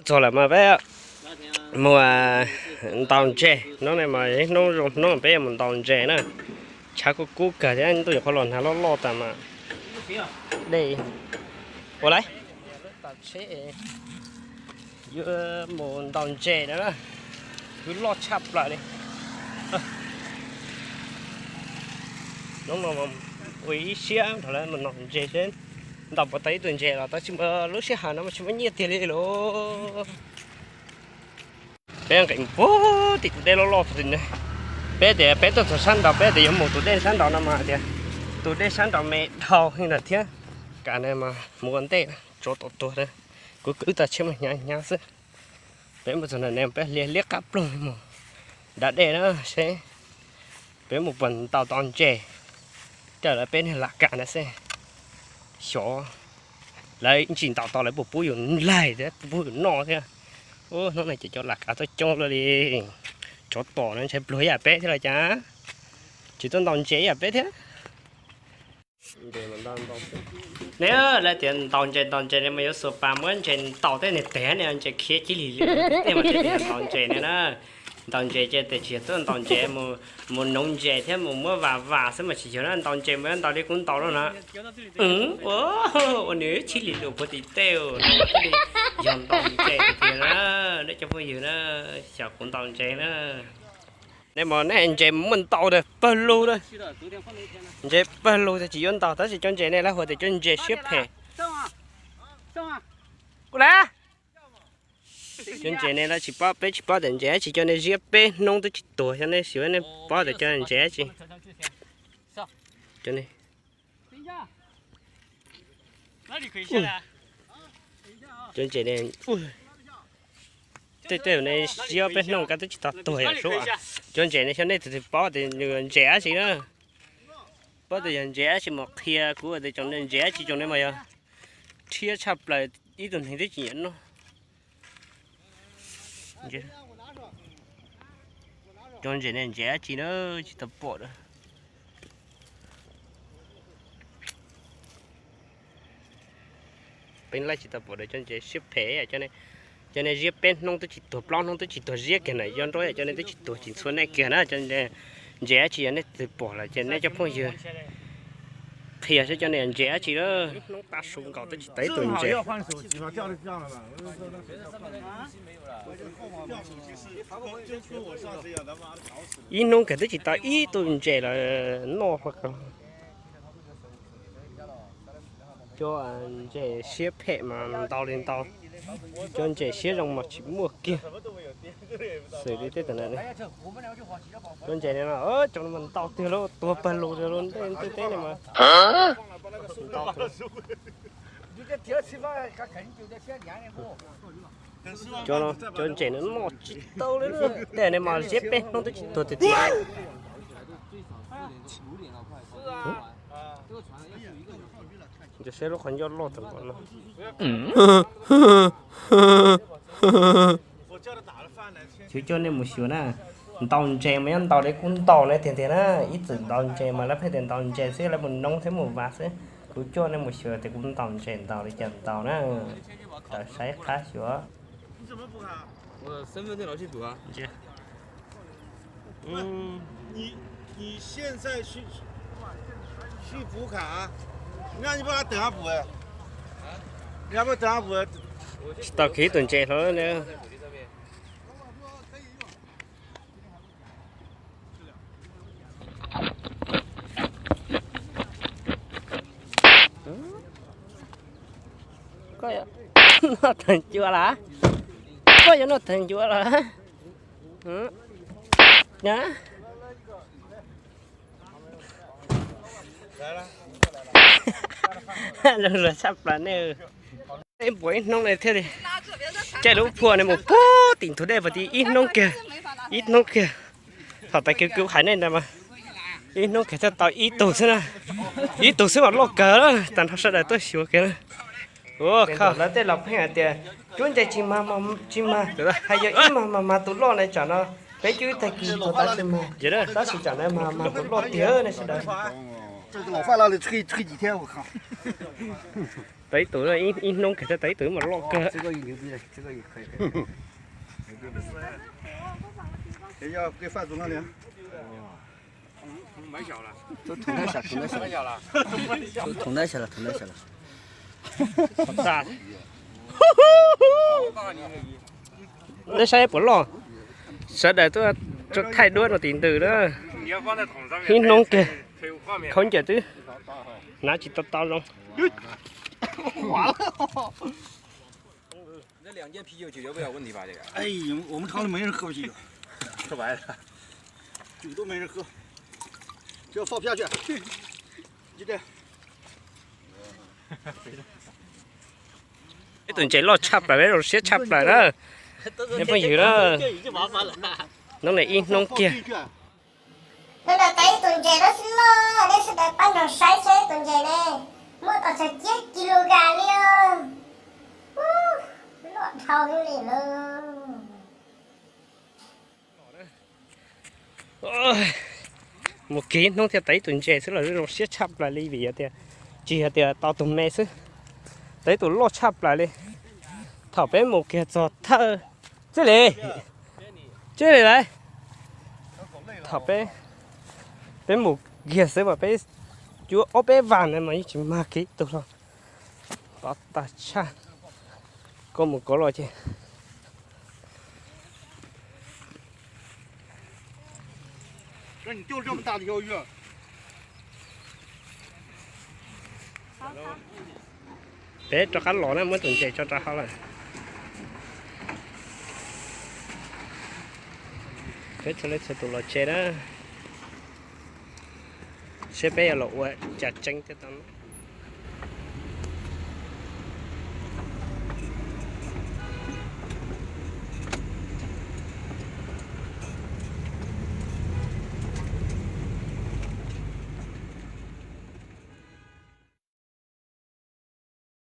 Txog lawm mas peb mus ntaus ntses. Hnub no mas ib hnub zoo hnub peb mus ntaus ntses na. Tshav kub kub kawg thiab, ntuj yuav qhuav los nag loj loj tas mas dej. Ua li, yuav mus ntaus ntses na, twb loj tshaj plaws li. Hnub no ua ib siab rau lawv mus ntaus ntses seb ntaus puas tau ib tug ntses los tab sis mas lub sij hawm no mas tsis muaj nyiaj tiag li lauj. Peb nqis puag tim tus dej loj loj, peb tias peb tuaj txog sab nraud, peb tias yuav mus tus dej sab nraud no mas tias tus dej sab nraud me dhau heev ntag thiab. Kam no mas mus ua ntej, tsov tom tuag, kuv kwv tau tsheb mas hnyav hnyav xwb. Peb mus txog nram no peb liab liab qab ploog mus da dej na seb peb mus puas ntaus tau ntses, raws lawv peb niag lam kam na xwb. Xyov lawv ib ntsis ntaus tau lawv puas pub yus laig thiab puas pub yus noj thiab. Ub, hnub no ces cov lam kam tuaj coob luaj li. Tsov tom no ntshe pluag ib yam peb thiab los cas, tsis tuaj ntaus ntses ib yam peb thiab. Ne, lawv tias ntaus ntses ntaus ntses ne mas yuav xuas pas muab ntses ntaus tej niag teg ne, ntses khiav cia li li tej mas tsis tias ntaus ntses ne na. Ntaus ntses ces tes tsis yog tuaj ntaus ntses, mus noov ntses thiab mus muab vas vas xwb mas tsis yog na. Ntaus ntses mas yuav ntaus li kuv ntaus no na. Ua, ua nws chib li lus puag tim tej no thiaj li yog ntaus ntses tiag tiag na. Nej cov phooj ywg na, xyaum kuv ntaus ntses na. Nej mas nej ntses muaj ntau tas pawg lug na. Ntses pawg lug tas tsis yuav ntaus, tab sis cov ntses ne lawv hu tias cov ntses siab phem. Ua li, cov ntses ne lawv tsis paub, peb tsis paub tias ntses dab tsi, cov ne ziab peb hnub twb tsis tuag, xyov nej xyov nej paub tias cov ntses dab tsi. Cov ne, cov ntses ne, tej tej ne ziab peb hnub kab twb tsis tau tuag yom sub. Cov ntses ne xyov nej tus twg paub tias nws ntses dab tsi na. Paub tias yog ntses dab tsi mas qhia kuv tias tsoom ntses dab tsi, tsoom ne mas yog rhiab tshaj plaws, ib tug neeg twb tsis nyiam noj. Cov ntses ne ntses dab tsi na, tsis tau pom. Peb laij tsis tau pom cov ntses siab phem, cov ne ziab peb hnub twb tsis tuag, plaub hnub twb tsis tuag, ziab kiag na, yog nrov cov ne twb tsis tuag, tsis ntxhua nej kiag na. Ntses dab tsi yog nej twg pom lawm ces nej cov phooj ywg qhia saib cov ne ntses dab tsi na. Hnub tav su nkaus twb tsis tau ib tug ntses. Ib hnub kawg twb tsis tau ib tug ntses los noj. Cov ntses siab phem mas ntau li ntau, cov ntses siab zoo mas tsis muaj kiag. Xws li tej tam no, cov ntses no, cov no mas ntau tiag lauj, tuag pawg lug rau ntej ntiaj teb no mas ntau tiag. Cov, cov ntses no noj tsis tau li, tej no mas ziab peb hnub twb tsis tuag tiag tiag. Saib lub qhov ncauj loj tag npaum no. Kuv coj nej mus xyuas na, ntaus ntses mas nyob ntaus li kuv ntaus no tiag tiag na. Ib txwm ntaus ntses mas lawv pheej tias ntaus ntses xwb, lawv mus noob thiab mus vas xwb. Kuv coj nej mus xyuas tias kuv ntaus ntses ntaus li cas ntaus na. Raws saib qab xyuas. 你现在去去补卡，让你爸等下补，让爸等下补。 Tsis tau kiv tus ntses hlo li. Koj yuav noj tawg ncua las? Koj yuav noj tawg ncua las? Zoo tshaj plaws nej. Peb npuav ib hnub no thiaj li caij lub phua no mus puag tim ntug dej puag tim ib hnub kiag, ib hnub kiag. Thaum tas kiv kuv hais nej ntawd mas ib hnub kiag thiaj tau ib tug xwb na, ib tug xwb mas loj kawg, tag nrho sawv daws tuaj xyuas kiag na. Ua, lawv tej laus pheej hais tias cuab ntses tsis mag, tsis mag, hais yog ib mag mag mag tus loj na, tsam no peb cuab ib tag kis thaum tas tsis mag, tab sis tsam no mag mag tus loj tiag na sawv daws. Tau ib tug, ib hnub kiag thiaj tau ib tug mas loj kawg. Neb saib puas loj, sawv daws tuaj thaij duab rau tim ntws na. Ib hnub kiag, khaub ncaws twb hnav tsis tau tau zoo. Ib tug ntses loj tshaj plaws, zoo siab tshaj plaws na. Neb pheej ywg na, hnub no ib hnub kiag. Hnub no tau ib tug ntses loj xwb loj, nej sawv daws pab nrog saib saib tus ntses ne, muaj tau txog tsib kis lus gas li os. Loj dhau heev li lawm. Mus kiag ib hnub thiaj tau ib tug ntses xwb los zoo siab tshaj plaws li vim yog tias tsis yog tias tau tus me xwb, tau ib tug loj tshaj plaws li. Thaum peb mus kiag txog thawj, txij li, txij li lawm. Thaum peb, peb mus kiag xwb mas peb cuab ob peb vas na mas yeej tsis mag kiag ib tug los. Tov tag tshaj, koj mus kov los ces peb rov qab los na, muab tus ntses tso rau hauv lawm. Peb txhua leej txhua tus los tsev na, seb peb yuav los ua cas tseeb thiaj tau.